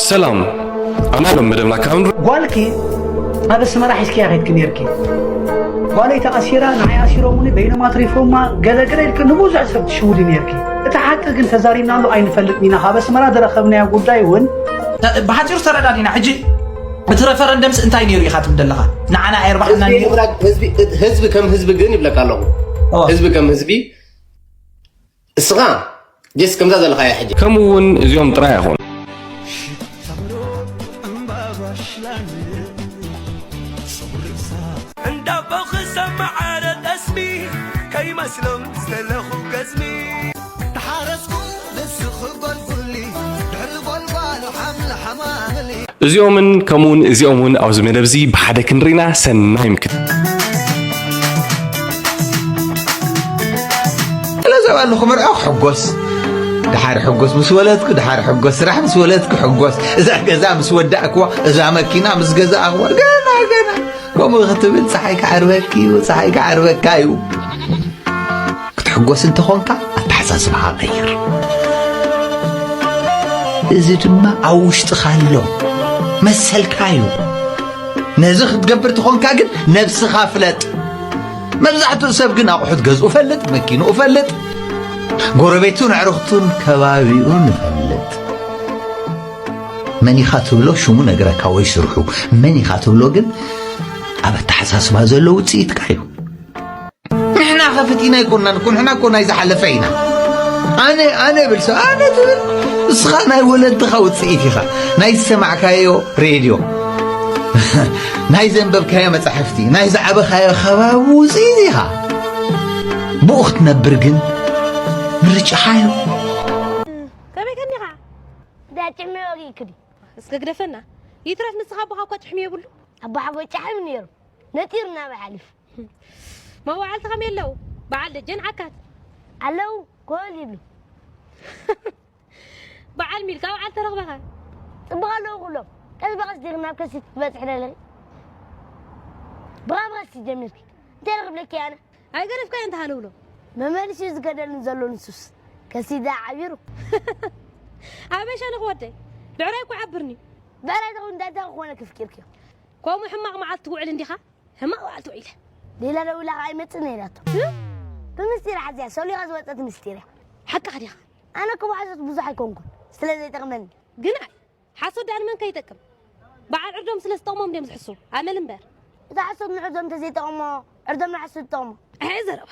ሰላም፣ ኣና ሎም መደብና ካብ ንር- ጓልኪ ኣብ ኣስመራ ሒዝክያ ከይድኪ ነርኪ። ጓለይ ተኣሲራ፣ ንዓይ ኣሲሮምኒ፣ በይኖም ኣትሪፎማ፣ ገለ ገለ ኢልኪ ንብዙሕ ሰብ ትሽውዲ ነርኪ። እቲ ሓቂ ግን ተዛሪብናሉ ኣይንፈልጥን ኢና። ካብ ኣስመራ ዝረኸብናዮ ጉዳይ እውን ብሓጺሩ ተረዳዲና። ሕጂ እቲ ረፈረንደምስ እንታይ ነይሩ ኢኻ ትብል ዘለኻ? ንዓና ኣየርባሕናን ህዝቢ እዩ። ንምራድ-፣ ህዝቢ፣ ህዝቢ ከም ህዝቢ ግን ይብለካ ኣለኹ። ኦ። ህዝቢ ከም ህዝቢ እስኻ ጀስ ከምዛ ዘለኻያ ሕጂ። ከምኡ እውን እዚኦም ጥራይ ኣይኾኑ። እንዳቦ ክሰማዕ ዓረ ጠስሚ ከይመስሎም ዝተለኹ ገዝሚ። ተሓረስኩ ንስኺ ጎልጉሊ ድሕሪ ጎልጓሉ ሓምሊ ሓማምሊ። እዚኦምን ከምኡውን እዚኦም እውን ኣብዚ መደብ እዚ ብሓደ ክንርኢና ሰናይ ምክት። ገለ ሰብ ኣሎ ክምርዖ ክሕጎስ፣ ድሓር ሕጎስ ምስ ወለድኩ፣ ድሓር ሕጎስ ስራሕ ምስ ወለድኩ ሕጎስ፣ እዛ ገዛ ምስ ወዳእክዋ፣ እዛ መኪና ምስ ገዛእክዋ፣ ገና፣ ገና ከምኡ ክትብል ጸሓይ ክዓርበኪ እዩ፣ ጸሓይ ክዓርበካ እዩ። ክትሕጎስ እንተኾንካ ኣተሓሳስባኻ ቀይር። እዚ ድማ ኣብ ውሽጥኻ ኣሎ፣ መሰልካ እዩ። ነዚ ክትገብር ተኾንካ ግን ነብስኻ ፍለጥ። መብዛሕትኡ ሰብ ግን ኣቑሑት ገዝኡ ፈልጥ፣ መኪንኡ ፈልጥ፣ ጎረቤቱን ኣዕሩኽቱን ከባቢኡን ፈልጥ። መን ኢኻ ትብሎ ሽሙ ነግረካ ወይ ስርሑ፣ መን ኢኻ ትብሎ ግን ኣብ ኣተሓሳስባ ዘሎ ውጽኢትካ እዩ። ንሕና ከ ፈቲና ኣይኮናን እኮ፣ ንሕና እኮ ናይ ዝሓለፈ ኢና። ኣነ፣ ኣነ እብል ሰብ፣ ኣነ ትብል፣ ንስኻ ናይ ወለድኻ ውጽኢት ኢኻ። ናይ ዝሰማዕካዮ ሬድዮ፣ ናይ ዘንበብካዮ መጻሕፍቲ፣ ናይ ዝዓበኻዮ ከባቢ ውጽኢት ኢኻ። ብኡ ክትነብር ግን ምርጫኻ እዩ። ከመይ ከኒኻ? ዳጭሕሚ ወጊእክዲ። እስከ ግደፈና። ይትረፍ ንስኻ ኣቦኻ እኳ ጭሕሚ የብሉ። ኣቦ ሓጎይ ጫሕሚ ነይሩ። ነጢሩ እናበይ ሓሊፉ። መዋዕልቲ ከመይ ኣለዉ? በዓል ደጀን ዓካት? ኣለዉ፣ ኮል ይብሉ። በዓል ሚልካ በዓል ተረኽበኻ? ጽቡቕ ኣለዉ ኩሎም። ቀስ ብቐስ ዲኺ ናብ ከሲት ክትበጽሒ ደለኺ? ብቐስ ብቐስ ጀሚርኪ። እንታይ ክብለኪ ኣነ? ኣይገደፍካዮን ተሃለውሎ። መመልሲ ዝገደልን ዘሎ ንሱስ። ከሲዳ ዓቢሩ። ኣበይ ሸነኽ ወደይ? ብዕራይ እኮ ዓብርኒ። ብዕራይ ተኾይኑ እንታይ እንታይ ክኾነ ክፍኪርኪ? ከምኡ ሕማቕ መዓልቲ ትውዕል እንዲኻ? ሕማቕ መዓልቲ ውዒለ። ሌላ ደዊላ ኸዓ ኣይመጽእን ኢላቶ። እ? ብምስጢር ሓዚያ፣ ሰሊኻ ዝወጸት ምስጢር እያ። ሓቅኻ ዲኻ? ኣነ እኮ ብሓሶት ብዙሕ ኣይኮንኩን፣ ስለ ዘይጠቕመኒ። ግን ኣይ፣ ሓሶት ደኣ ንመን ከይጠቅም? በዓል ዕርዶም ስለ ዝጠቕሞም ድዮም ዝሕስዉ? ኣመል እምበር። እታ ሓሶት ንዕርዶም እንተዘይጠቕሞ፣ ዕርዶም ንሓሶት ይጠቕሞ። ኣይ ዘረባ።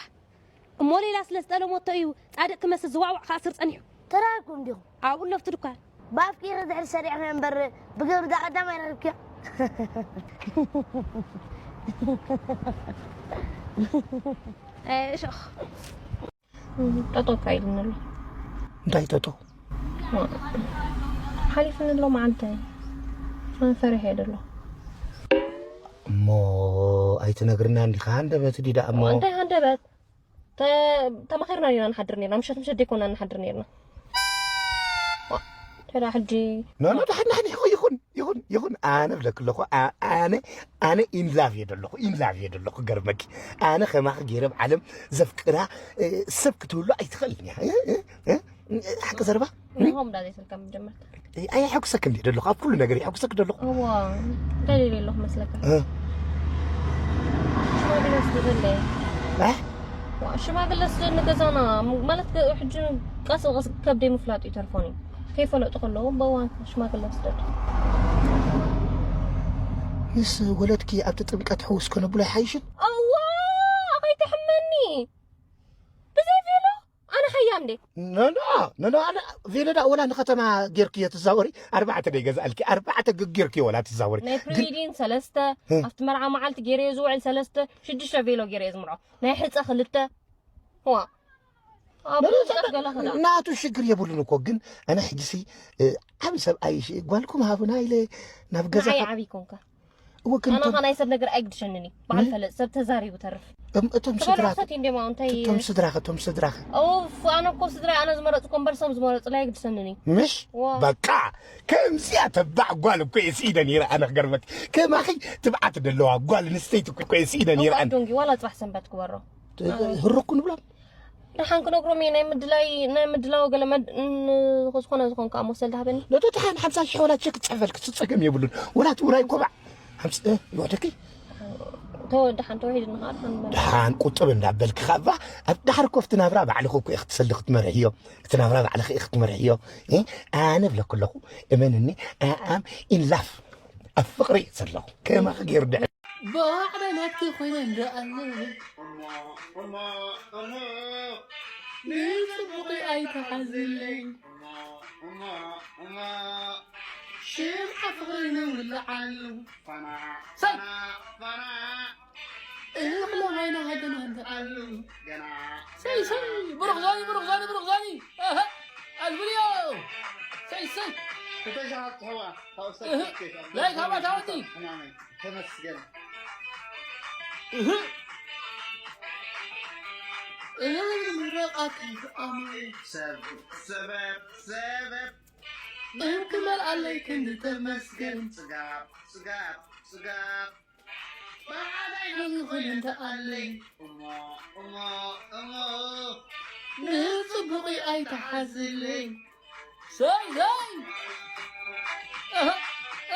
እሞ ሌላ ስለ ዝጠለሞቶ እዩ ጻድቕ ክመስል ዝዋዕዋዕ ክኣስር ጸኒሑ። ተራኺብኩም ዲኹም? ኣብኡ ኣሎ ኣብቲ ድኳን። ብኣፍኪ ኢኺ ድሕሪ ሰሪዕኺ እምበር፣ ብግብሪ እዛ ቀዳማይ ረኺብክያ። ኣይ፣ እሾኽ። እም፣ ጠጠው እኳ ኢሉኒ ኣሎ። እንታይ ጠጠው? ሓሊፉኒ ኣሎ መዓልተይ። ኣነ ፈሪሐ እየ ዘለኹ። እሞ ኣይትነግርናን ዲኻ? ሃንደበት ድዩ ደኣ እሞ? እንታይ ሃንደበት? ተ-፣ ተማኺርና ዲና ንሓድር ኔርና? ምሸት ምሸት ደይኮና ንሓድር ኔርና? ዋ፣ ተዳ ሕጂ ኖ፣ ኖ፣ ደሓን፣ ደሓን፣ ይኹን፣ ይኹን፣ ይኹን፣ ይኹን። ኣነ ብለኪ ኣለኹ፣ ኣ-፣ ኣነ፣ ኣነ ኢን ላቭ እየ ደለኹ፣ ኢን ላቭ እየ ደለኹ። ገርመኪ፣ ኣነ ከማኺ ገይረ ኣብ ዓለም ዘፍቅራ፣ እ፣ ሰብ ክትህሉ ኣይትኽእልን እያ። እ፣ እ፣ እ፣ ሓቂ ዘረባ? ንሆም እንዳ ዘይትልካ መጀመርታ። እ፣ ኣየሐጉሰክ እንዴ ደለኹ? ኣብ ኩሉ ነገር የሐጉሰክ ደለኹ። እዋ፣ እንታይ ደልየ ኣለኹ መስለካ? እ። ሽማግለ ስደደለይ። እ? ዋ፣ ሽማግለ ስደድ ንገዛና፣ ም-፣ ማለት ከ-፣ ሕጂ ቀስ ብቐስ ከብደይ ምፍላጡ ይተርፎኒ። ከይፈለጡ ከለዉ በዋን ሽማግለ ስደድ። ምስ ወለድኪ ኣብቲ ጥምቀት ሕውስ ከነብሎ ኣይሓይሽን? እዋ፣ ከይትሕመኒ። ብዘይ ቬሎ ኣነ ሓያም እንዴ? ኖ፣ ኖ፣ ኖ፣ ኖ፣ ኣነ ቬሎ ዳ ወላ ንከተማ ጌርክዮ ትዛወሪ? ኣርባዕተ ደይ ገዛእልኪ፣ ኣርባዕተ ግ-፣ ጌርክዮ ወላ ትዛወሪ? ናይ ግን ፕሪሊዲን ሰለስተ፣ እ። ኣብቲ መርዓ መዓልቲ ገይረዮ ዝውዕል ሰለስተ፣ ሽዱሽተ ቬሎ ገይረ እየ ዝምርዖ። ናይ ሕጸ ክልተ። ዋ። ኣብ ኖ፣ ኖ፣ ጥምቀት ገለ ክዳ። ናቱ ሽግር የብሉን እኮ፣ ግን ኣነ ሕጂሲ፣ እ፣ ዓቢ ሰብኣይ፣ ሽ-፣ ጓልኩም ሃቡና ኢለ ናብ ገዛ ንዓይ ከ-፣ ዓቢ ኮንካ። እወ፣ ግን ኣነ እቶም ኸ ናይ ሰብ ነገር ኣይግድሸንን እዩ። በዓል ምን? ፈለጥ ሰብ ተዛሪቡ ተርፍ። እም፣ እቶም ትበልዑ ስድራኸ? ሰትዩ እንዴ ማው እንታይ? እቶም ስድራኸ፣ እቶም ስድራኸ? ኡፍ፣ ኣነ እኮ ስድራይ ኣነ ዝመረጽኩ እምበር ሰብ ዝመረጽለይ ኣይግድሰንን እዩ። ምሽ? ዋ። በቃ፣ ከምዚኣ ተባዕ ጓል እኮ እየ ስኢነ ነይረ ኣነ ክገርመኪ። ከማኺ ትብዓት ደለዋ ጓል ኣንስተይቲ እኮ እየ ስኢነ ነይረ እዋ ኣነ። ዶንጊ፣ ዋላ ጽባሕ ሰንበት ክበሮ። እ፣ ኣይ። ህሩኩ ንብሎም። ደሓን ክነግሮም እየ። ናይ ምድላይ ናይ ምድላው ገለ መድ- ን- ዝኾነ ዝኾንካ መሰል ዳህበኒ። ነቶ ተሓን ሓምሳ ሺሕ ወላ ቸክ ትፅሕፈልክ፣ ጸገም የብሉን። ወላ ትውራይ ኮባዕ ሓምስ ይወደኪ ተወ ደሓን ተወሒድና ከዓ ደሓን ንመለስ። ደሓን ቁጥብ እንዳበልክ ካባ ኣብ ዳሕር ኮፍቲ ናብራ ባዕልኹ እኮ ኢኽ ትሰሊ ክትመርሕዮ። እቲ ናብራ ባዕልኺ ኢኽ ክትመርሕዮ። እ? ኣነ ብለኩ ኣለኹ እመንኒ። ኣኣም ኢን ላፍ ኣብ ፍቕሪ እየ ዘለኹ። ከማኺ ገይሩ ድሕ ባዕበናትኪ ኮይነ እንደኣለ ንፅቡቂ ኣይተሓዝለይ ሽምዓ ፍቕሪ ንውልዓሉ ሰይ እኽለ ማይና ሃገና እንደኣሉ ሰይ ሰይ ብሩኽ ዛኒ ብሩኽ ዛኒ ብሩኽ ዛኒ ኣሀ ኣልጉልዮ ሰይ ሰይ ተሻሃት ሕዋ ካብ ሰብ እህ፣ ተስኬት ላይክ ሃባ ታወቲ። ሕማመይ ተመስገን እህ እህ ምረቃት ኣመይ ሰብ ሰበብ ሰበብ እህም ክመልኣለይ ክንዲ ተመስገን ጽጋብ ጽጋብ ጽጋብ ባዕዳይ ይኹን እንተ ኣለይ እሞ እሞ እሞ ንጽቡቂ ኣይተሓዝለይ ሰይ ሰይ እህ፣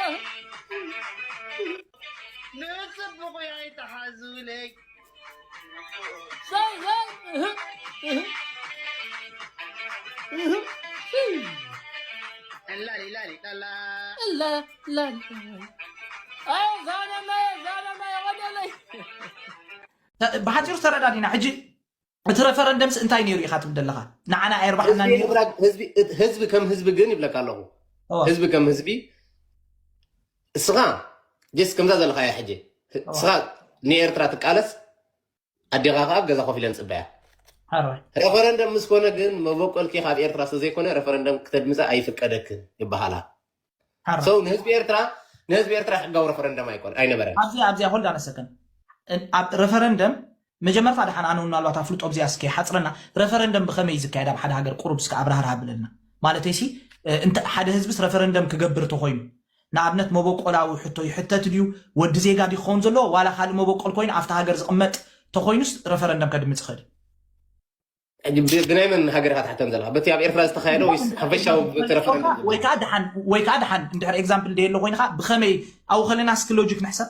እህ፣ ንጽቡቕ ኣይተሓዙለይ ሰይ ሰይ እህ፣ እህ፣ እህ፣ እህ። እላሊ ላሊ ላላ ላ ላ ላ። ኣይ ዛናና ዛናና ወደለይ ብሓፂሩ ተረዳዲና። ሕጂ እቲ ረፈረንደምስ እንታይ ነይሩ ኢኻ ትብል ዘለኻ? ንዓና ኣየርባሕና ህዝቢ ነይሩ። ይብላ- ህዝቢ- ህዝቢ ከም ህዝቢ ግን ይብለካ ኣለኹ። እዋ። ህዝቢ ከም ህዝቢ እስኻ ጀስ ከምዛ ዘለኻያ ሕጂ እስኻ ንኤርትራ ትቃለስ፣ ኣዴኻ ከዓ ኣብ ገዛ ኮፍ ኢለን ፅበያ። ሓራይ ረፈረንደም ምስ ኮነ ግን መበቆልኪ ካብ ኤርትራ ስለዘይኮነ ረፈረንደም ክተድምፀ ኣይፍቀደክን ይበሃላ። ሓራይ። ሰው ንህዝቢ ኤርትራ ንህዝቢ ኤርትራ ሕጋዊ ረፈረንደም ኣይኮነ ኣይነበረን። ኣብዚኣ ኣብዚኣ hold on a second። ኣብ ረፈረንደም መጀመርታ ደሓን ኣነ ምናልባት ኣፍልጦ ኣብዚኣ እስከ ሓፅረና። ረፈረንደም ብኸመይ እዩ ዝካየድ ኣብ ሓደ ሃገር? ቁሩብ እስከ ኣብራህርሃ ብለልና። ማለተይ ሲ እንተ ሓደ ህዝብስ ረፈረንደም ክገብር ተኮይኑ ንኣብነት መበቆላዊ ሕቶ ይሕተት ድዩ? ወዲ ዜጋ ድዩ ክኸውን ዘለዎ ዋላ ካልእ መበቆል ኮይኑ ኣብቲ ሃገር ዝቕመጥ ተኮይኑስ ረፈረንደም ከድምፅ ይኽእል? ሕጂ ብ- ብናይ መን ሃገር ኢኻ ትሓተን ዘለኻ? በቲ ኣብ ኤርትራ ዝተኻየደ ወይስ ሓፈሻዊ በቲ ረፈረንደም? ወይ ከዓ ደሓን ወይ ከዓ ደሓን እንድሕር ኤግዛምፕል ደየሎ ኮይንካ ብኸመይ ኣብኡ ከለና እስኪ ሎጂክ ንሕሰብ።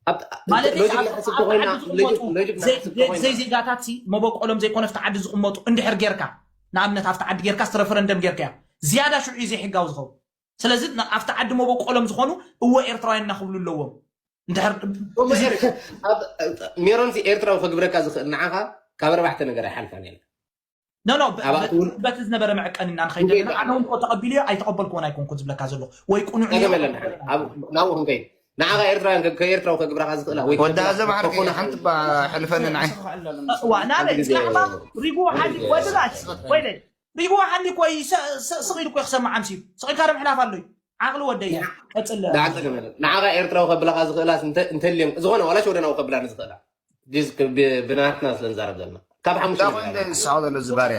ኣብ- ማለት ሎጂክ ንሕስብ ተኮይና ሎጂክ- ሎጂክ ንሕስብ ተኮይና ዘይዜጋታት መበቆሎም ዘይኮነ ኣብቲ ዓዲ ዝቕመጡ እንድሕር ጌርካ ንኣብነት ኣብቲ ዓዲ ጌርካ ስ ረፈረንደም ጌርካዮ ዝያዳ ሽዑ እዩ ዘይሕጋዊ ዝኸውን። ስለዚ ን- ኣብቲ ዓዲ መበቆሎም ዝኾኑ እወ ኤርትራውያን እና ክብሉ ኣለዎም። እንድሕር እሞ ኤር- ኣብ- ሜሮን ሲ ኤርትራዊ ከግብረካ ዝኽእል ንዓኻ ካብ ኣርባዕተ ነገር ኣይሓልፋን የለን። ኖ ኖ ኣብ ኣትውል- በቲ ዝነበረ መዐቀኒ እና ንኸይድ እንዴት ዘለና ኣነ እውን እኮ ተቐቢልዮ ኣይተቐበልክዎን ኣይኮንኩን ዝብለካ ዘለኹ ወይ ቁኑዕ ጸገም የለን። ኣብ ናብኡ ክንከይድ ንዓኻ ኤርትራውያን ከ- ከኤርትራዊ ከግብረካ ዝኽእላ ወይ ወዲ ከግብራ- ሃዘ ማዕርኪ ከኾና- ሓንቲ እባ ሕልፈኒ ንዓይ እዋ ናበይ ግዜ- ንዓኻ ሪጉ ሓሊ ወድላች ወይለ ሪጉ ሓሊ እኮ ይሰ- ስ- ስቕ ኢሉ እኮ ክሰምዓም ሲብ ስቕ ኢልካ ዶ ምሕላፍ ኣሎዩ ዓቕሊ ወደይ ቀጽለ ዳዕተ ገመለ ንዓኻ ኤርትራዊ ከብላኻ ዝኽእላ እንተ- እንተልዮም ዝኾነ ዋላ ሽወደናዊ ከብላኒ ዝኽእላ ጅዝ ክ- ብ- ብናትና ስለ ንዛረብ ዘለና ካብ ሓሙሽተ እዛ ነገር ኮይነ ኣይሓልፋን። ዝስሓቕ ዘሎ ዝባርያ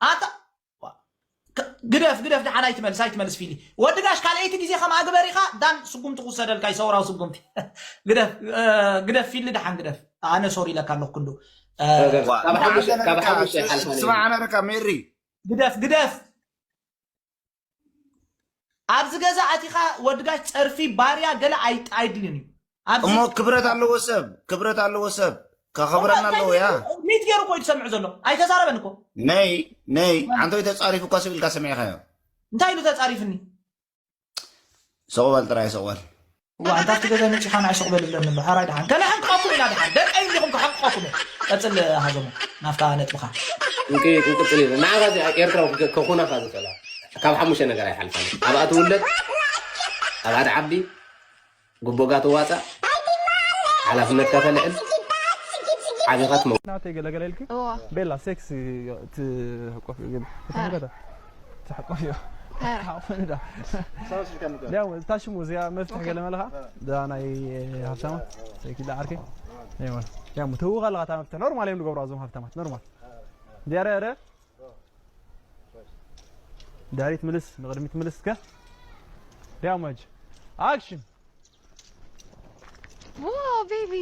ኣታ ዋ፣ ክ- ግደፍ ግደፍ ደሓን ኣይትመልስ ኣይትመልስ ፊሊ ወዲ ጋሽ ካልኣይቲ ግዜ ከምኣ ግበር ኢኻ ዳን ስጉምቲ ክውሰደልካ እዩ ሰውራዊ ስጉምቲ ግደፍ እ፣ ግደፍ ፊሊ ደሓን ግደፍ ኣነ ሶሪ ኢለካ ኣለኩ ክንዱ እ፣ ካብ ሓሙሽተ- ካብ ሓሙሽተ ይሓልፋን ስማዕ ኣነረካ ሜሪ ግደፍ ግደፍ ኣብዚ ገዛ ኣቲኻ ወዲ ጋሽ ጸርፊ ባርያ ገለ ኣይ- ኣይድልን እዩ ኣብዚ እሞ ክብረት ኣለዎ ሰብ ክብረት ኣለዎ ሰብ ከኸብረና ኣለዎ ያ ሚት ገይሩ እኮ እዩ ዝሰምዕ ዘሎ ኣይተዛረበን እኮ ነይ ነይ ዓንተወይ ተጻሪፉ እኳ ስብ ኢልካ ሰሚዕካዮ እንታይ ኢሉ ተጻሪፍኒ ሰቕባል ጥራይ ሰቕባል ዋ እንታ ኣብቲ ገዛ መፂኻ ንዓይ ሱቕ በልለኒ እባ ሓራይ ደሓን ከነሕንቅቐኩም ኢና ደሓን ደቀይ እንዲኹም ከሕንቅቐኩም እየ ቀፅል ሃዘሞ ናብታ ነጥብኻ እንቅ- እንቅፅል ኢና ንዓኻ እዚ ኤርትራዊ ከ- ከኹናኻ ዝኽእላ ካብ ሓሙሽተ ነገር ኣይሓልፋን ኣብኣ ትውለድ ኣብኣ ትዓቢ ጉቦጋ ትዋፃእ ሓላፍነትካ ተልዕል ዓቢኻ ትመው ናተይ ገለገለ ኢልኪ እዋ ቤላ ሴክስ ትሕቆፍ ግን ትሕቆፍ ትሕቆፍ እዩ ሓቆን ዳ ያው ታሽሙ እዚኣ መፍትሕ ገለ መለኻ ዳ ናይ ሃብታማት ሰኪላ ዓርከይ ያው ትህውኻ ኣለኻ እታ መፍትሕ ኖርማል እዮም ዝገብሩ ኣዞም ሃብታማት ኖርማል ዲያረ ረ ዳሪት ምልስ ንቕድሚት ምልስ እስከ ዲያሞጅ ኣክሽን Whoa, baby.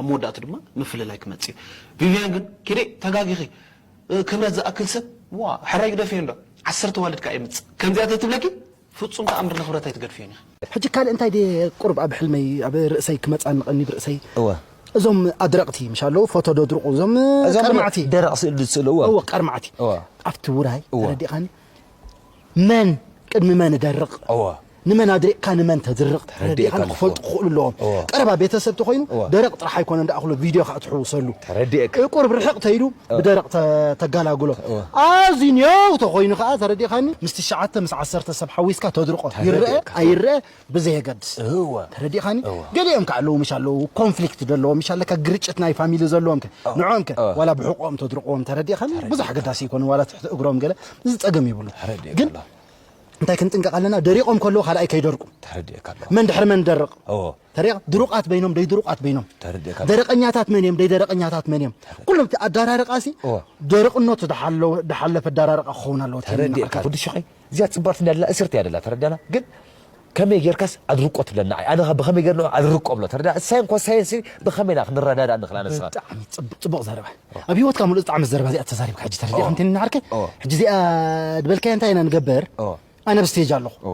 ኣብ መወዳእቱ ድማ ምፍልላይ ክመጽእ እዩ። ቪቪያን ግን፣ ኪዴ፣ ተጋጊኺ። እ፣ ክብረት ዝኣክል ሰብ፣ ዋ፣ ሕራይ ግደፍዮ እንዶ። ዓሰርተ ዋልድ ከኣ የምጽእ። ከምዚኣ ተትብለኪ፣ ፍጹም ተኣምር ንኽብረት ኣይትገድፍዮን ኢኺ። ሕጂ ካልእ እንታይ ድየ ቁሩብ ኣብ ሕልመይ፣ ኣብ ርእሰይ ክመጻኒ ቀኒብ ርእሰይ። እወ። እዞም ኣድረቕቲ ምሽ ኣለዉ፣ ፎቶ ደድርቑ፣ እዞም እዞም ቀርማዕቲ። ደረቕ ስእሊ ዝስእሉ፣ እወ። እወ፣ ቀርማዕቲ። እወ። ኣብቲ ውራይ፣ እወ። ተረዲእኻኒ? መን ቅድሚ መን እደርቕ? እወ። ንመን ኣድሪቕካ ንመን ተድርቕ? ተረዲእካ ተረዲእካኒ? ኣለኹ። ክፈልጡ ክኽእሉ ኣለዎም። እወ። ቀረባ ቤተሰብ ተኾይኑ እወ። ደረቕ ጥራሕ ኣይኮነ እንዳኣኽሎ ቪድዮ ከዓ ትሕውሰሉ። ተረዲእካ። ቁሩብ ርሕቕ ተይሉ እወ። ብደረቕ ተ-፣ ተጋላግሎ። እወ። ኣዝዩ ኔው ተኾይኑ ከዓ ተረዲእካኒ? ምስ ትሽዓተ ምስ ዓሰርተ ሰብ ሓዊስካ ተድርቖ። ይረአ ተረዲእካ። ኣይረአ ብዘየገድስ። እወ። ተረዲእካኒ? እወ። ገሊኦም ከዓ ኣለዉ ምሽ ኣለዉ ኮንፍሊክት ዘለዎም ምሽ ኣለካ ግርጭት ናይ ፋሚሊ ዘለዎም ከ እወ። ንዕኦም ከ እወ። ዋላ ብሕቆም ተድርቕዎም ተረዲእካኒ? ተረዲእካ። ብዙሕ ኣገዳሲ ኣይኮነ ዋላ ትሕቲ እግሮም ገለ እዚ ጸገም ይብሉ። ተረዲእካ ግን ኣለኹ። እንታይ ክንጥንቀቕ ኣለና? ደሪቖም ከለዉ ካልኣይ ከይደርቁ። ተረዲእካ ኣለኹ። መን ድሕሪ መን ደርቕ? እወ። ተረዲእካ? ድሩቓት በይኖም፣ ደይድሩቓት በይኖም። ተረዲእካ ኣለኹ። ደረቐኛታት መን እዮም? ደይደረቐኛታት መን እዮም? ተረዲእካ። ኩሎም እቲ ኣዳራርቓ ሲ እወ። ደረቕነቱ ድሓሎ-፣ ድሓለፈ ኣዳራርቓ ክኸውን ኣለዎ። ተረዲእካ። ወዲ ሽኸይ፣ እዚኣ ጽብቕቲ እንዳላ እስርቲ እያ ደላ፣ ተረዲኣና? ግን ከመይ ጌርካስ ኣድርቆ ትብለና? ኣይ፣ ኣነ ኸ ብኸመይ ጌርና ኣድርቆ ብሎ? ተረዳ? እሳይ እንኳ ሳይንስ ብኸመይ ኢና ክንረዳዳእ ንኽእል? ኣነስኻ? ብጣዕሚ ጽቡቕ፣ ጽቡቕ ዘረባ። ኣብ ህይወትካ ሙሉእ ዝጠዓመት ዘረባ እዚኣ ተዛሪብካ ሕጂ ተረዲእካ ኦ። እንተ ንዓርከ? ኦ። ሕጂ እዚኣ ዝበልካዮ እንታይ ኢና ንገብር? ኦ። ኣነ ኣብ ስቴጅ ኣለኹ። ኦ።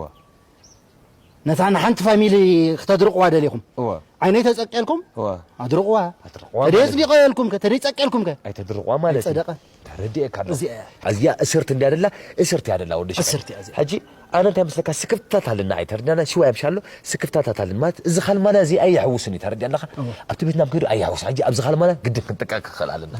ነታ ንሓንቲ ፋሚሊ ክተድርቕዋ ደሊኹም። ኦ። ዓይነይ ተጸቅየልኩም? ኦ። ኣድርቕዋ። ኣድርቕዋ ተደይ ማለት እዩ። ጽቢቐ የልኩም ከ? ተደይ ጸቅየልኩም ከ? ኣይተድርቕዋ ማለት እዩ። ኣይጸደቐ። ተረዲኤካ ኣለኹ። እዚኣ እያ። እዚኣ እስርቲ እንድያ ደላ፣ እስርቲ እያ ደላ ወዲ ሽመ። እስርቲ እያ እዚኣ። ሕጂ ኣነ እንታይ መስለካ ስክፍታት ኣለና ኣይተረድኣና ሽዋ የብሻሎ ስክፍታታት ኣለና ማለት እዚ ካልማና እዚ ኣየሕውስን እዩ ተረድኣ ኣለኻ እወ። ኣብቲ ቤትና ከይዱ ኣየሕውስ ሕጂ ኣብዚ ካልማና ግድን ክንጥቀቅ ክኽእል ኣለና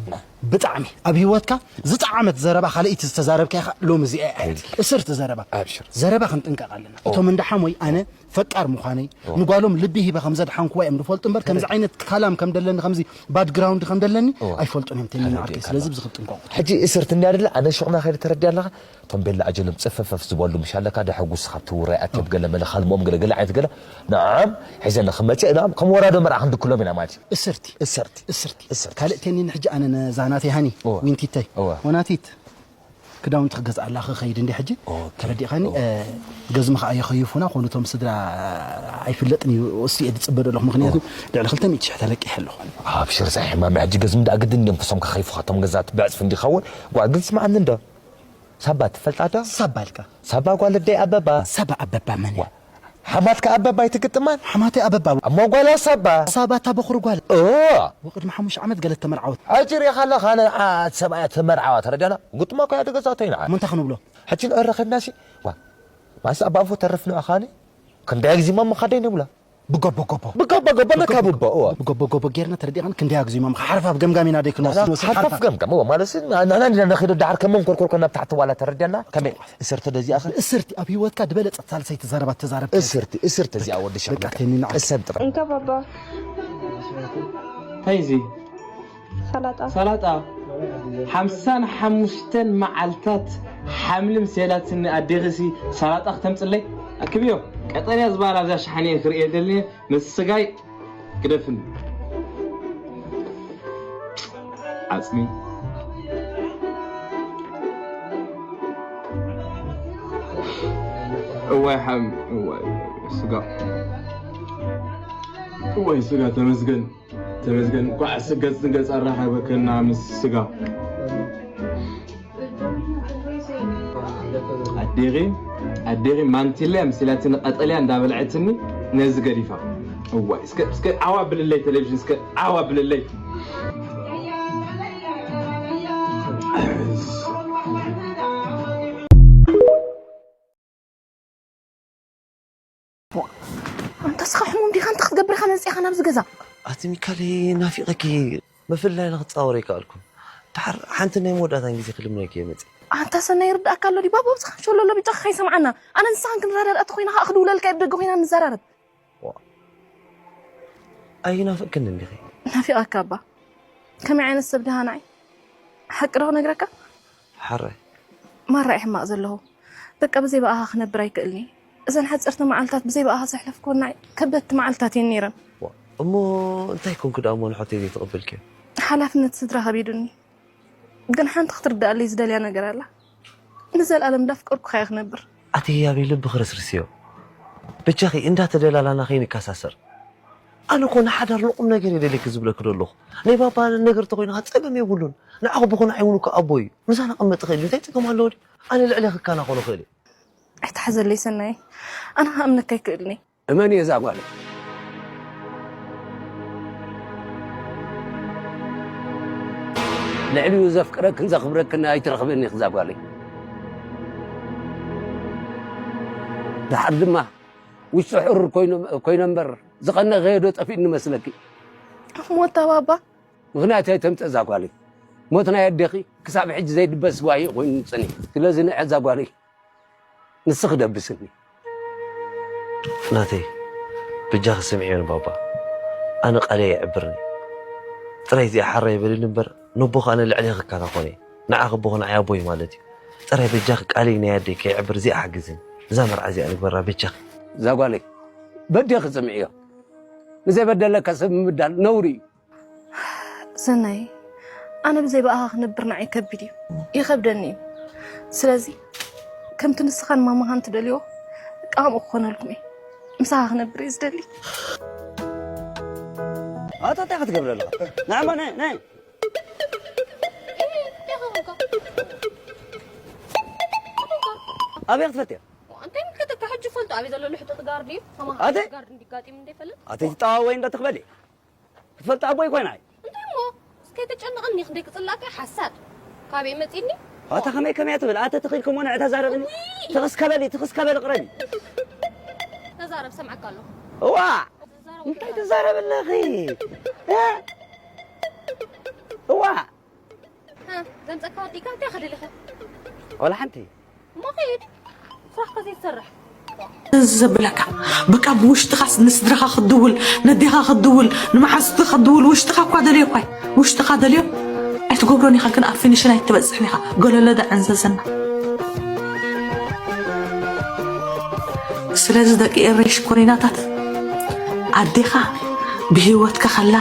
ብጣዕሚ ኣብ ህይወትካ ዝጠዓመት ዘረባ ካልኣይቲ ዝተዛረብካ ኢኻ ሎሚ እዚኣ እያ ሕጂ እስርቲ ዘረባ ኣብሽር ዘረባ ክንጥንቀቕ ኣለና እቶም እንዳ ሓሞይ ኣነ ፈቃር ምዃነይ ንጓሎም ልቢ ሂበ ከም ዘድሓንኩዋ እዮም ዝፈልጡ እምበር ከምዚ ዓይነት ካላም ከም ደለኒ ከምዚ ባክግራውንድ ከም ደለኒ ኣይፈልጡን እዮም ተኒና ዓርከይ ስለዚ ብዚ ክጥንቀቑ ሕጂ እስርቲ እንድያ ደለ ኣነ ሹቕና ከይደ ተረድያ ኣለኻ እቶም ቤላ ኣጀሎም ጽፈፈፍ ዝበሉ ምሽ ኣለካ ደሐጉስ ካብቲ ውራይ ኣትብ ገለ መለ ካልሞም ገለ ገለ ዓይነት ገለ ንዓም ሒዘ ንኽመጽእ ንዓም ከም ወራዶ መርዓ ክንድክሎም ኢና ማለት እዩ እስርቲ እስርቲ እስርቲ እስርቲ ካልእ ቴኒን ሕጂ ኣነ ነዛ ናተይ ሃኒ እወ። ዊንቲተይ እወ። ወናቲት ክዳውንቲ ክገዝኣላ ክኸይድ እንዲ ሕጂ ኦኬ። ተረዲእኻኒ ኦ። እ፣ ገዝሚ ከዓ የኸይፉና ኮኑ እቶም ስድራ ኣይፍለጥን እዩ እሱ እየ ዝፅበ ዘለኹ ምክንያቱ ልዕሊ ክልተ ሚእቲ ሽሕ ተለቂሐ ኣለኹ ኣብሽር ዛ ሕማም ሕጂ ገዝሚ ደኣ ግድን እዮም ክሶም ከኸይፉኻቶም ገዛት ብዕፅፊ እንዲኸውን ጓል ግን ስማዓኒ እንዶ ሳባ ትፈልጣ ዶ ሳባ ኢልካ ሳባ ጓል ኣደይ ኣበባ ሳባ ኣበባ መን እያ ሓማትካ ኣበባ ኣይትግጥማን ሓማተይ ኣበባ እሞ ጓላ ሳባ ሳባ እታ በኹሪ ጓል ኦ ወቅድሚ ሓሙሽተ ዓመት ገለ ተመርዓወት ኣጅር ኢኻ ኣለኻ ንዓት ሰብኣያ ተመርዓዋ ተረዳና ግጥማ እኮ እያ ትገዛቶ ኢና እሞ እንታይ ክንብሎ ሕጂ ንዕረ ኸድናሲ ዋ ማስ ኣባፎ ተርፍ ንዕኻኒ ክንደይ ግዜ ማ ምኻደይ ንብላ ብጎቦ ጎቦ ብጎቦ ጎቦ ነካብቦ እወ ብጎቦ ጎቦ ጌርና ተረዲእኻን ክንደይ ኣግዚሞም ሓርፋፍ ገምጋም ኢና ደይ ክንወስድ ንወስድ ሓርፋፍ ሓርፋፍ ገምጋም እወ ማለት ንሕና እንዲና ነኺዶ ዳሓር ከመን ኮርኮርኮ ናብ ታሕቲ ዋላ ተረዲኣና ከመይ እሰርተ ደዚኣኸ እስርቲ ኣብ ህይወትካ ዝበለጸት ሳልሰይቲ ዘረባ ተዛረብ እስርቲ እስርቲ እዚኣ ወዲ ሸምካ በቃ፣ ተኒና። ቅሰን ጥራይ እንካ ባባ እንታይ እዚ ሰላጣ ሰላጣ ሓምሳን ሓሙሽተን መዓልታት ሓምሊ ምስ የላትኒ ኣዴኺሲ ሰላጣ ክተምፅለይ ኣክብዮ ቀጠንያ ዝበሃል ኣብዛ ሸሓኒ እየ ክርእየ ደልኒ ምስ ስጋይ ግደፍኒ ዓፅሚ እዋይ ሓም እዋይ ስጋ እዋይ ስጋ ተመስገን ተመስገን እንኳዕ ስገፅ ንገፅ ኣራኸበከና ምስ ስጋ ኣዴኺ ኣዴኺ ማንቲለ ምስ ኢላትኒ ቀጠልያ እንዳበልዐትኒ ነዚ ገዲፋ እዋይ እስከ እስከ ዓዋ ብልለይ ቴሌቪዥን እስከ ዓዋ ብልለይ ኣንታ እስኻ ሕሙም ዲኻ እንታይ ክትገብር ኢኻ መፂእኻ ናብዚ ገዛ ኣቲ ሚካለይ ናፊቐኪ ምፍልላይና ክፃወር ኣይከኣልኩን ደሓር ሓንቲ ናይ መወዳእታን ግዜ ክልምነኪ እየ መፂእ ኣንታ ሰናይ ይርድኣካ ኣሎ ድዩ ባባ ኣብዚኻ ሸሎሎ ብጫኻ ከይሰምዓና ኣነ ንስኻን ክንረዳድኣ ተኾይና ከዓ ክድውለልካ እየ ብደገ ኮይና ንዘራረብ ኣይናፍቅክን እንዲኺ ናፊቐካ እባ ከመይ ዓይነት ሰብ ድሃ ንዓይ ሓቂ ዶ ክነግረካ ሓራይ ማራ እዩ ሕማቕ ዘለኹ በቃ ብዘይ ብኣኻ ክነብር ኣይክእልኒ እዘን ሓፀርቲ መዓልታት ብዘይ ብኣኻ ዘሕለፍክወን ንዓይ ከበድቲ መዓልታት እየን ነይረን እሞ እንታይ ኮንኪ ደኣ እሞ ንሓተይ ዘይተቐበልክዮ ሓላፍነት ስድራ ከቢዱኒ ግን ሓንቲ ክትርድኣለይ ዝደልያ ነገር ኣላ ንዘልኣለም እንዳፍቀርኩኻ እየ ክነብር ኣቲ ኣበይ ልቢ ክርስርስዮ በጃኺ እንዳተደላላና ከይንከሳሰር ኣነ እኮ ንሓዳር ንቁም ነገር እየ ደልየኪ ዝብለኪ ዘለኹ። ናይ ባባ ነገር ተኾይኑ ኸዓ ጸገም የብሉን። ንዓኹ ብኹን ዓይውኑ እኮ ኣቦ እዩ። ምሳና ክቕመጥ ይኽእል እዩ። እንታይ ጸገም ኣለዎ ድዩ? ኣነ ልዕሌኺ ክከናኸኖ እኽእል እየ። ኣይትሓዘለይ ሰናየ፣ ኣነ ክኣምነካ ኣይክእልን እየ። እመኒ እዛ ጓለይ፣ ልዕሊኡ ዘፍቅረክን ዘኽብረክን ኣይትረኽብን ኢኺ እዛ ጓለይ። ደሓር ድማ ውሽጢ ሕሩር ኮይኑ እምበር ዝቐነኸዮ ዶ ጠፊእኒ መስለኪ? ሞታ ባባ ምኽንያት ኣይተምጽእ እዛ ጓለይ። ሞት ናይ ኣዴኺ ክሳብ ሕጂ ዘይድበስ ጓሂ ኮይኑ ጽኒሑ። ስለዚ ንዒ እዛ ጓለይ ንስኺ ደብስኒ። ናተይ በጃኺ ስምዕዮ ንባባ። ኣነ ቃለይ ኣይዕብርን እየ። ጥራይ እዚኣ ሓራይ በልኒ እምበር ነቦኺ ኣነ ልዕሌኺ ክከናኸኖ እየ። ንዓኺ ኣቦኺ ንዓይ ኣቦይ ማለት እዩ። ጥራይ በጃኺ ቃለይ ናይ ኣደይ ከይዕብር እዚኣ ሓግዝኒ። እዛ መርዓ እዚኣ ንግበራ በጃኺ። እዛ ጓለይ በዴኺ ስምዕዮ። ንዘይበደለካ ሰብ ምብዳል ነውሪ እዩ። ሰናይ፣ ኣነ ብዘይ ብኣኻ ክነብር ንዓይ ከቢድ እዩ፣ ይኸብደኒ እዩ። ስለዚ ከምቲ ንስኻን ማማኻን ትደልዮ፣ ከምኡ ክኾነልኩም እየ። ምሳኻ ክነብር እየ ዝደሊ። ኣታ እንታይ ክትገብር ኣለኻ? ንዓማ ናይ ናይ ኣበይ ክትፈትያ? እንታይ ምልከተካ? ሕጂ ፈልጦ ኣበይ ዘሎ ልሕጡጥ ጋር ድዩ? ኣተ? ጋር እንዲጋጢም እንደ ይፈልጥ? ኣቲ ትጣዋወይ እንዳትኽበሊ ክትፈልጥ ኣቦይ ኮይና እንታይ እሞ እስከ ተጨንቕኒ ክንደይ ክጽላእካ ሓሳድ ካበይ መጺኒ? ኣታ ከመይ ከመይ ትብል ኣተ ትኽል ከሞ ንዕ ተዛረብኒ ትኽስ ከበሊ ትኽስ ከበሊ ቅረቢ ተዛረብ ሰምዓካ ኣለኹ። እዋ እንታይ ትዛረብ ኣለኺ እ? እዋ ዘምፀካ ወዲእካ እንታይ ከደልኻ ወላ ሓንቲ እሞ ከይድ ስራሕካ ዘይትሰርሕ እዚ ዘብለካ በቃ ብውሽጥኻስ ንስድራኻ ክትድውል ነዴኻ ክትድውል ንመሓዙትካ ክትድውል ውሽጥኻ እኳ ደልዮ እኳ ውሽጥኻ ደልዮ ኣይትገብሮን ኢኻ ግን ኣብ ፊኒሽን ኣይትበፅሕን ኢኻ ገለለዳ ዕንዘዘና ስለዚ ደቂ ኤረይ ሽኮሪናታት ኣዴኻ ብህይወትካ ከላ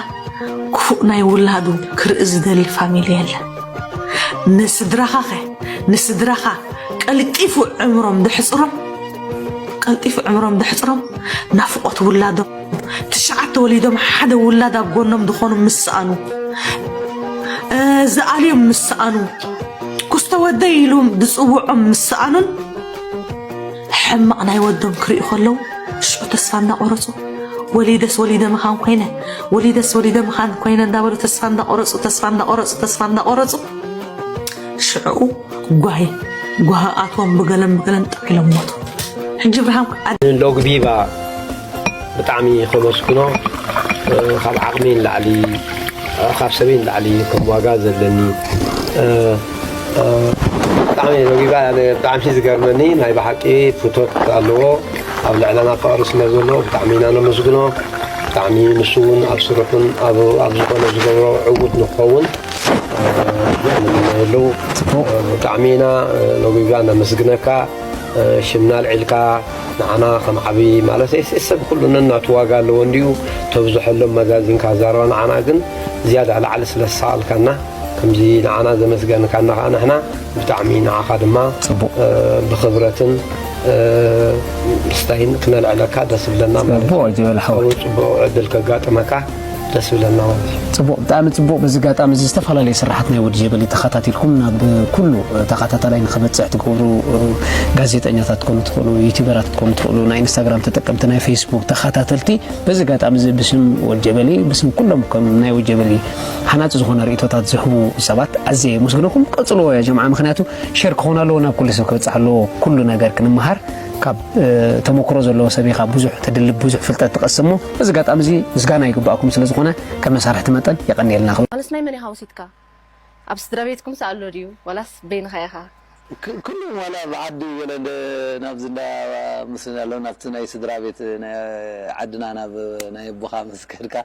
ክፉእ ናይ ውላዱ ክርኢ ዝደሊ ፋሚሊ የለን ንስድራኻ ኸ ንስድራኻ ቀልጢፉ ዕምሮም ደሕፅሮም ቀልጢፉ ዕምሮም ደሕፅሮም ናፍቆት ውላዶም ትሽዓተ ወሊዶም ሓደ ውላድ ኣብ ጎኖም ዝኾኑ ምስ ሰኣኑ ዝኣልዮም ምስ ሰኣኑ ኩስተ ወደይ ኢሉ ዝፅውዖም ምስ ሰኣኑን ሕማቕ ናይ ወዶም ክርእዩ ከለዉ ሽዑ ተስፋ እንዳቆረፁ ወሊደስ ወሊደ ምኻን ኮይነ ወሊደስ ወሊደ ምኻን ኮይነ እንዳበሉ ተስፋ እንዳቆረፁ ተስፋ እንዳቆረፁ ተስፋ እንዳቆረፁ ሽዕኡ ጓሂ ጓሂ ኣትዎም ብገለን ብገለን ጠቒሎም ሞቱ ሕጂ ብርሃም ሎግቢባ ብጣዕሚ ከመስግኖ ካብ ዓቕሚ ንላዕሊ ካብ ሰበይ ንላዕሊ ከም ዋጋ ዘለኒ ብጣዕሚ ሎግቢባ ብጣዕሚ ዝገርመኒ ናይ ብሓቂ ፍቶት ኣለዎ ኣብ ልዕለና ፍቕሪ ስለ ዘሎ ብጣዕሚ ኢና ነመስግኖ ብጣዕሚ ንሱ እውን ኣብ ስርሑን ኣብ ዝኾነ ዝገብሮ ዕዉት ንክኸውን ኣለዉ ብጣዕሚ ኢና ሎጊጋ ነመስግነካ ሽምና ኣልዒልካ ንዓና ከም ዓብዪ ማለት ሰብ ኩሉ ነናቱ ዋጋ ኣለዎ እንድዩ ተብዝሐሎም መዛዚንካ ዛረባ ንዓና ግን ዝያዳ ላዕሊ ስለ ዝሰኣልካና ከምዚ ንዓና ዘመስገንካና ከዓ ንሕና ብጣዕሚ ንዓኻ ድማ ብኽብረትን ምስታይን ክነልዕለካ ደስ ዝብለና ማለት እዩ። ጽቡቕ ዕድል ከጋጥመካ ደስ ዝብለና ማለት እዩ። ጽቡቕ ብጣዕሚ ጽቡቕ። በዚ ኣጋጣሚ እዚ ዝተፈላለዩ ስራሓት ናይ ወዲ ጀበሊ ተኸታቲልኩም ናብ ኩሉ ተኸታታላይ ንኽበፅሕ ትገብሩ ጋዜጠኛታት ትኾኑ ትኽእሉ፣ ዩቲዩበራት ትኾኑ ትኽእሉ፣ ናይ ኢንስታግራም ተጠቀምቲ፣ ናይ ፌስቡክ ተኸታተልቲ በዚ ኣጋጣሚ እዚ ብስም ወዲ ጀበሊ ብስም ኩሎም ከም ናይ ወዲ ጀበሊ ሃናፂ ዝኾነ ርእቶታት ዝህቡ ሰባት ኣዝየ የመስግነኩም። ቀፅልዎ ያ ጀምዓ ምኽንያቱ ሸር ክኾን ኣለዎ ናብ ኩሉ ሰብ ክበፅሕ ኣለዎ ኩሉ ነገር ክንመሃር ካብ ተመክሮ ዘለዎ ሰብ ኢኻ ብዙሕ ተድልብ ብዙሕ ፍልጠት ትቐስም እሞ በዚ ኣጋጣሚ እዚ ምስጋና ይግባኣኩም ስለ ዝኾነ ከም መሳርሕቲ መጠን የቐንየልና ክብል። ዋላስ ናይ መን ኢኻ ወሲድካ? ኣብ ስድራ ቤትኩምስ ኣሎ ድዩ ዋላስ በይንኻ ኢኻ? ኩሎም ዋላ ብዓዲ ገለ ናብዚ እንዳ ምስ ኣሎ ናብቲ ናይ ስድራ ቤት ናይ ዓድና ናብ ናይ ኣቦኻ ምስ ከድካ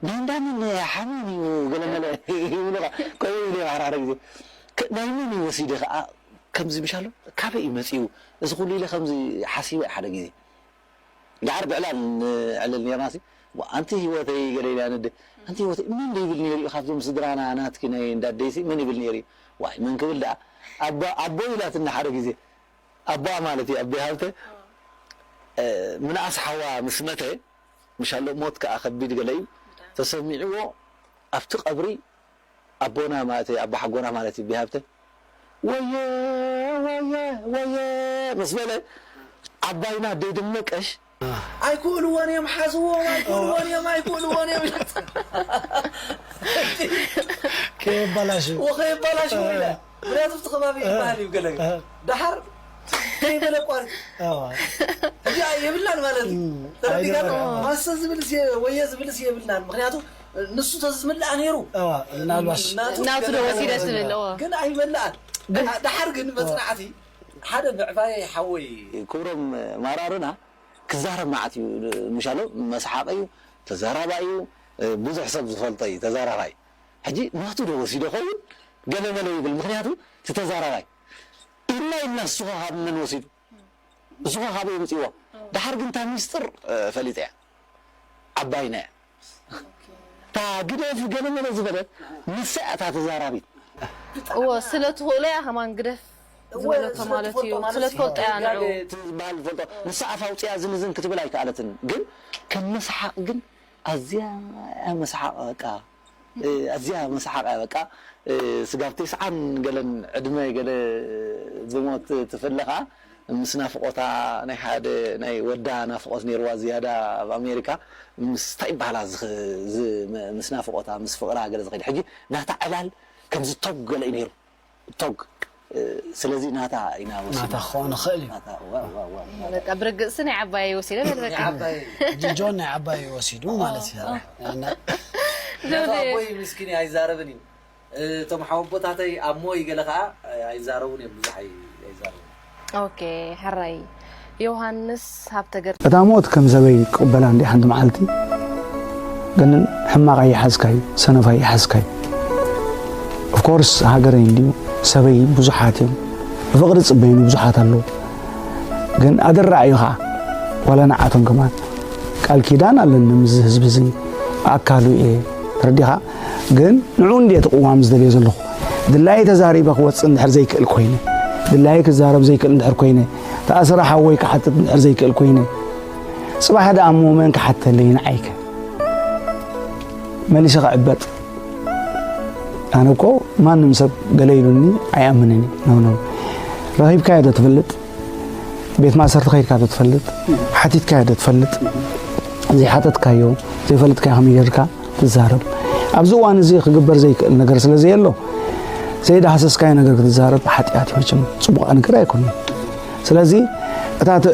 ናይ እንዳመን ሓሚም እዩ ገለ መለ ይብሉኻ ቆይ ይብሉ ሓደ ሓደ ግዜ ናይ መን እዩ ወሲደ ከዓ ከምዚ ምሽ ኣሎ ካበይ እዩ መፂኡ እዚ ኩሉ ኢለ ከምዚ ሓሲበ ሓደ ግዜ ዳሓር ብዕላል ንዕልል ኔርና ሲ ኣንቲ ህይወተይ ገለ ኢላ ንደ ኣንቲ ህይወተይ መን ይብል ነይሩ እዩ ካብዞም ስድራና ናትኪ ናይ እንዳደይሲ መን ይብል ነይሩ እዩ ዋይ መን ክብል ደኣ ኣቦ ኢላትኒ ሓደ ግዜ ኣቦኣ ማለት እዩ ኣቦ ሃብተ ምንኣስ ሓዋ ምስ መተ ምሻሎ ሞት ከኣ ከቢድ ገለ እዩ ተሰሚዕዎ። ኣብቲ ቀብሪ ኣቦና ማለት እዩ፣ ኣቦ ሓጎና ማለት እዩ፣ ቢሃብተ ወየ ወየ ወየ ምስ በለ ዓባይና ደይደመቀሽ ኣይክእልዎን እዮም ሓዝዎም ኣይክእልዎን እዮም ኣይክእልዎን እዮም ከየባላሽው ወኸየባላሽዎ ኢለ ምክንያቱ ኣብቲ ከባቢ ይበሃል እዩ ገለ ደሓር ከይበለ ቋርጥ እዚኣ የብላን ማለት እዩ። ተረዲጋት ማሰ ዝብልስ ወየ ዝብልስ የብልናን። ምክንያቱ ንሱ ተዝምልኣ ነይሩ ምናልባሽ ናቱ ዶ ወሲደ ትብል እዎ። ግን ኣይመልኣን። ደሓር ግን መፅናዕቲ ሓደ ምዕባየ ሓወይ ክብሮም ማራርና ክዛረብ መዓት እዩ። ምሻሎ መስሓቂ እዩ፣ ተዛራባይ እዩ፣ ብዙሕ ሰብ ዝፈልጦ እዩ ተዛራባይ። ሕጂ ናቱ ዶ ወሲዶ ኸውን ገለ መለ ይብል። ምክንያቱ እቲ ተዛራባይ ኢልና ኢልና ንሱ ኸ ካብ መን ወሲዱ ንሱ ኸ ካበይ ኣምፅዎ? ደሓር ግን እታ ሚስጥር ፈሊጠ እያ። ዓባይና እያ። እታ ግደፍ ገለ መለ ዝበለት ንሳ እያ እታ ተዛራቢት። እዎ ስለ ትኽእሎ እያ ከማን ግደፍ ዝበለቶ ማለት እዩ። ስለ ትፈልጦ እያ ንዑ። ዝበሃል ዝፈልጦ ንሳ ኣፍ ኣውፅያ ዝንዝን ክትብል ኣይከኣለትን። ግን ከም መስሓቕ ግን ኣዝያ እያ መስሓቕ በቃ። ኣዝያ መሳሓቃ በቃ ስጋብ ተስዓን ገለን ዕድመ ገለ ዝሞት ትፍለ ከኣ ምስ ናፍቆታ ናይ ሓደ ናይ ወዳ ናፍቆት ነይርዋ ዝያዳ ኣብ ኣሜሪካ ምስ እንታይ ይበሃላ ምስ ናፍቆታ ምስ ፍቅራ ገለ ዝኸይድ ሕጂ ናታ ዕላል ከምዚ ቶግ ገለ እዩ ነይሩ ቶግ ስለዚ ናታ ኢና ወሲድና ናታ ክኾን ይኽእል እዩ ናታ ዋ ዋ ዋ በቃ ብርግጽ ናይ ዓባይ ወሲደ በል በቃ ዓባይ ጂጆን ናይ ዓባይ ወሲዱ ማለት እዩ ናታ ኣቦይ ምስኪን እዩ ኣይዛረብን እዩ እቶም ሓወቦታተይ ኣሞ ይገለ ከዓ ኣይዛረቡን እዮም ብዙሕ ኣይ- ኣይዛረቡን ኦኬ ሕራይ ዮሃንስ ሃብተገር እታ ሞት ከም ሰበይ ክቕበላ እንዲ ሓንቲ መዓልቲ ግን ሕማቕ ኣይሓዝካዩ ሰነፍ ኣይሓዝካዩ ኦፍኮርስ ሃገረይ እንድዩ ሰበይ ብዙሓት እዮም ብፍቕሪ ዝፅበዩኒ ብዙሓት ኣለዉ ግን ኣደራዕ እዩ ከዓ ዋላ ንዓቶም ከማን ቃል ኪዳን ኣለኒ ምስዚ ህዝቢ እዚ ኣካሉ እየ ተረዲኻ ግን ንዑ እንድየ እቲ ቅዋም ዝደልዮ ዘለኹ ድላየ ተዛሪበ ክወፅእ እንድሕር ዘይክእል ኮይነ ድላየ ክዛረብ ዘይክእል እንድሕር ኮይነ ተኣስረ ሓወይ ክሓትት እንድሕር ዘይክእል ኮይነ ፅባሕ ደኣ እሞ መን ክሓተለይ ንዓይከ መሊሰ ክዕበጥ ኣነ እኮ ማንም ሰብ ገለ ኢሉኒ ኣይኣምንን እዩ ኖ ኖ ረኺብካዮ ዶ ትፈልጥ ቤት ማእሰርቲ ከይድካ ዶ ትፈልጥ ሓቲትካዮ ዶ ትፈልጥ ዘይሓተትካዮ ዘይፈለጥካዮ ከመይ ጌርካ ትዛረብ ኣብዚ እዋን እዚ ክግበር ዘይክእል ነገር ስለ ዘየሎ ዘይዳህሰስካዮ ነገር ክትዛረብ ሓጢኣት እዩ መቸም ፅቡቕ ነገር ኣይኮነን ስለዚ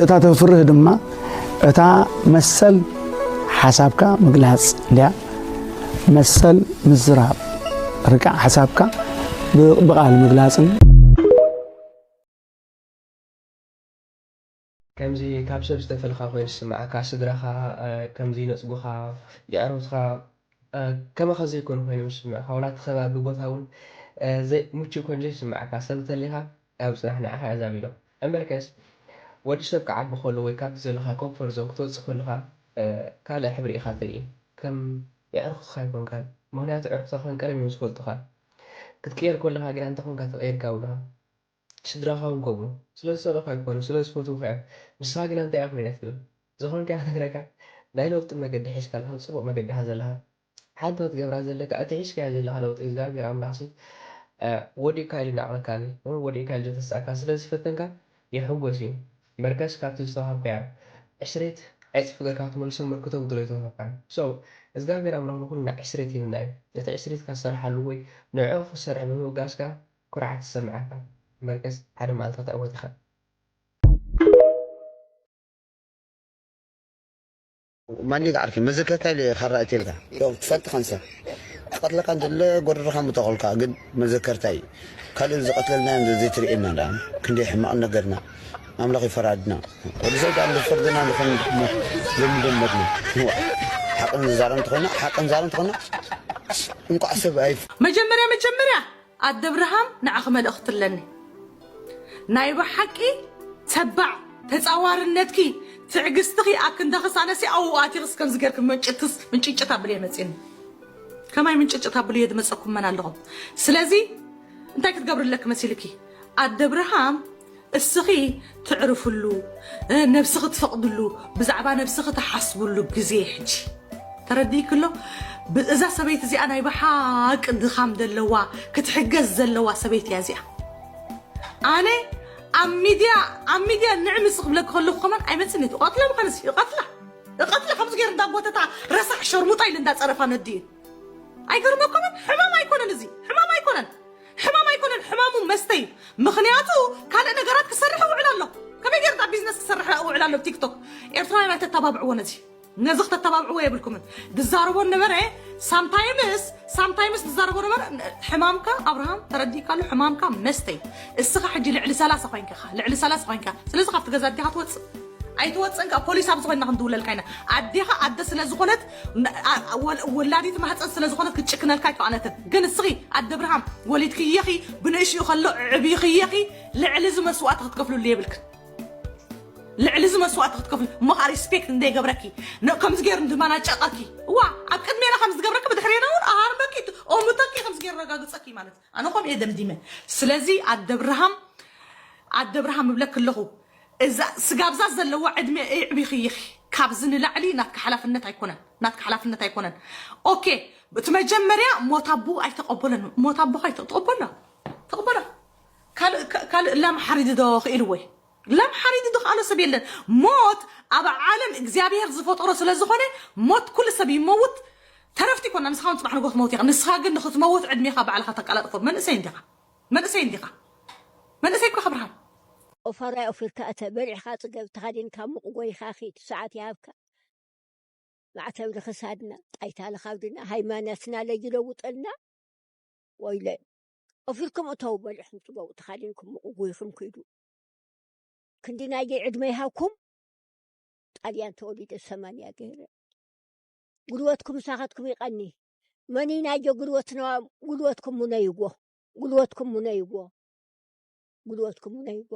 እታ ተፍርህ ድማ እታ መሰል ሓሳብካ ምግላፅ እንድያ መሰል ምዝራብ ርቃዕ ሓሳብካ ብቓል ምግላፅን ከምዚ ካብ ሰብ ዝተፈልኻ ኮይኑ ዝስምዓካ፣ ስድራኻ ከምዚ ይነጽጉኻ፣ የዕሩኽትኻ ከማኻ ዘይኮኑ ኮይኖም ዝስምዑኻ፣ ዋላ እቲ ከባቢ ቦታ እውን ምቹእ ኮይኑ ዘይስምዓካ ሰብ እንተሊኻ ኣብ ጽናሕ ንዓኻ እያ ዛቢሎ። እምበርከስ ወዲ ሰብ ክዓቢ ከሎ ወይ ካብቲ ዘለኻ ኮምፎርት ዞን ክትወጽእ ከለኻ ካልእ ሕብሪ ኢኻ ትርኢ። ከም የዕሩኽትኻ ኣይኮንካን። ምኽንያቱ ኣዕሩኽትኻ ከም ቀደም እዮም ዝፈልጡኻ። ክትቅየር ከለኻ ግና እንታይ ኮንካ ተቐይርካ ይብሉኻ። ስድራኻ እውን ከምኡ። ስለ ዝጸልኡኻ ኣይኮኑን፣ ስለ ዝፈትዉኻ እዮም። ንስኻ ግና እንታይ ኢኻ ኮይና ትብል? ዝኾንካዮ ክነግረካ፣ ናይ ለውጢ መገዲ ሒዝካ ኣለኻ፣ ጽቡቕ መገዲ ኢኻ ዘለኻ። ሓንቲ ክትገብራ ዘለካ፣ እቲ ሒዝካዮ ዘለኻ ለውጢ እግዚኣብሔር ኣምላኽሲ፣ እ፣ ወዲእካ ኢሉ እናዕቐካኒ፣ እውን ወዲእካ ኢሉ ዘተስኣካ ስለ ዝፈተንካ፣ ይሕጎስ እዩ። እምበርከስ ካብቲ ዝተዋሃብካዮ ዕስሬት ዕጽፊ ጌርካ ክትመልሶ እምበር ክተጉድሎ ኣይተዋሃብካን። So፣ እግዚኣብሔር ኣምላኽ ንኹልና ዕስሬት ሂብና እዩ። ነቲ ዕስሬትካ ዝሰርሓሉ ወይ ንዕኡ ክሰርሕ ብምብጋስካ፣ ኩርዓት ይሰምዓካ እምበርከስ ሓደ መዓልቲ ክትዕወት ኢኻ። ማን ይግዓርኪ መዘከርታ ኢለ ካራ እትልካ ትፈልጥ ከንሰ ክቐትለካ እንተለ ጎረርኻ ምተኸልካ ግን መዘከርታ እዩ ካልእ ዝቐትለልና እዮም ዘይትርእየና ደኣ ክንደይ ሕማቕ ነገርና ኣምላኽ ይፈራድና ወዲ ሰብ ደኣ ፍርድና ንኹን ልምድመትና ሓቕን ዛረም ትኾና ሓቕን ዛረም ትኾና እንቋዕ ሰብ ኣይ መጀመርያ መጀመርያ ኣደ ብርሃም ንዓኺ መልእኽቲ ኣለኒ ናይ ብሓቂ ተባዕ ተፃዋርነትኪ ትዕግስትኺ ኣክንዳኽስ ኣነሲ ኣብኡ ኣቲኽስ ከምዚ ገርክ ምንጭትስ ምንጭጭት ኣብልየ መፅኒ ከማይ ምንጭጭት ኣብልየ ዝመፀኩም መን ኣለኹም ስለዚ እንታይ ክትገብርለክ መሲልኪ ኣደ ብርሃም እስኺ ትዕርፍሉ፣ ነብስኺ ትፈቕድሉ፣ ብዛዕባ ነብስኺ ትሓስብሉ ግዜ ሕጂ ተረዲእክሎ። እዛ ሰበይቲ እዚኣ ናይ ብሓቂ ድኻም ዘለዋ፣ ክትሕገዝ ዘለዋ ሰበይቲ እያ እዚኣ። ኣነ ኣብ ሚድያ ኣብ ሚድያ ንዕምፅ ክብለክ ከለኩ ከማን ኣይመፅን እዩ። እቐትላ ምዃንስ እቐትላ እቐትላ ከምዚ ገይሩ እንዳጎተታ ረሳሕ ሸርሙጣ ኢሉ እንዳፀረፋ ነድዩ። ኣይገርመኩምን? ሕማም ኣይኮነን እዚ፣ ሕማም ኣይኮነን፣ ሕማም ኣይኮነን። ሕማሙ መስተ እዩ። ምኽንያቱ ካልእ ነገራት ክሰርሕ እውዕል ኣሎ። ከመይ ገይሩ ቢዝነስ ክሰርሕ እውዕል ኣሎ ቲክቶክ? ኤርትራውያን ኣይተተባብዕዎ ነዚ፣ ነዚ ክተተባብዕዎ የብልኩምን። ዝዛረቦ ነበረ ሳምታይምስ ሳምታይምስ ዝዛረቦ ነበረ። ሕማምካ ኣብርሃም ተረዲእካ ኣሎ። ሕማምካ መስተ እዩ። እስኻ ሕጂ ልዕሊ ሰላሳ ኮይንካ ኢኻ፣ ልዕሊ ሰላሳ ኮይንካ። ስለዚ ካብቲ ገዛ ኣዲኻ ትወፅእ ኣይትወፅእን። ካብ ፖሊስ ኣብ ዝኾንና ክንድውለልካ ኢና። ኣዴኻ ኣደ ስለ ዝኾነት፣ ን- ኣ- ወል- ወላዲት ማህፀን ስለ ዝኾነት ክትጭክነልካ ኣይከኣለትን። ግን እስኺ ኣደ ብርሃም ወሊድክየኺ፣ ብንእሽኡ ከሎ ዕብይኽየኺ፣ ልዕሊ እዚ መስዋእቲ ክትከፍልሉ የብልክን። ልዕሊ እዚ መስዋእቲ ክትከፍል እሞ ከዓ ሪስፔክት እንደይገብረኪ፣ ን- ከምዚ ገይሩ እንድማናጨቀኪ፣ እዋ፣ ኣብ ቅድሜና ከም ዝገብረኪ ብድሕሬና እውን ኣሃርመኪ፣ ኦሙተኪ፣ ከምዚ ገይሩ ረጋግፀኪ ማለት እዩ። ኣነ ከምኡ እየ ደምዲመ። ስለዚ ኣደ ብርሃም ኣደ ብርሃም እብለክ ኣለኹ፣ እዛ ስጋብዛ ዘለዋ ዕድመ እዕቢኺ ኢኺ። ካብዚ ንላዕሊ ናትካ ሓላፍነት ኣይኮነን፣ ናትካ ሓላፍነት ኣይኮነን። ኦኬ፣ እቲ መጀመርያ ሞት ኣቦ ኣይተቐበለን። ሞት ኣቦ ኣይተቐበሎ ተቐበሎ። ካልእ ካ- ካልእ ላም ሓሪዱ ዶ ክኢልዎ እዩ? ላም ሓሪዱ ዶ ክኣሎ ሰብ የለን። ሞት ኣብ ዓለም እግዚኣብሔር ዝፈጠሮ ስለ ዝኾነ ሞት ኩሉ ሰብ ይመውት። ተረፍቲ ይኮና። ንስኻ እውን ፅባሕ ንጎ ትመውት ኢኻ። ንስኻ ግን ንክትመውት ዕድሜኻ ባዕልኻ ተቀላጥፎ መንእሰይ እንዲኻ። መንእሰይ እንዲኻ። መንእሰይ እኮ ከብርሃን። ኦፋራይ ኦፊርካ እተ በሊዕካ ፅገብ ተኸዲንካ ሙቕ ጎይኻ ኺድ ሰዓት ይሃብካ። ማዕተብ ልኽሳድና ጣይታ ልኻብድና ሃይማኖትና ለይለውጠልና። ወይለ ኦፊርኩም እተው በሊዕኩም ፅገቡ ተኸዲንኩም ሙቕ ጎይኹም ኪዱ። ክንዲ ናየ ዕድመ ይሃብኩም። ጣልያን ተወሊደ ሰማንያ ገይረ። ጉልበትኩም ምሳኻትኩም ይቐኒ። መን ናየ ጉልበትና ጉልበትኩም ሙነይዎ። ጉልበትኩም ሙነይዎ። ጉልበትኩም ሙነይዎ።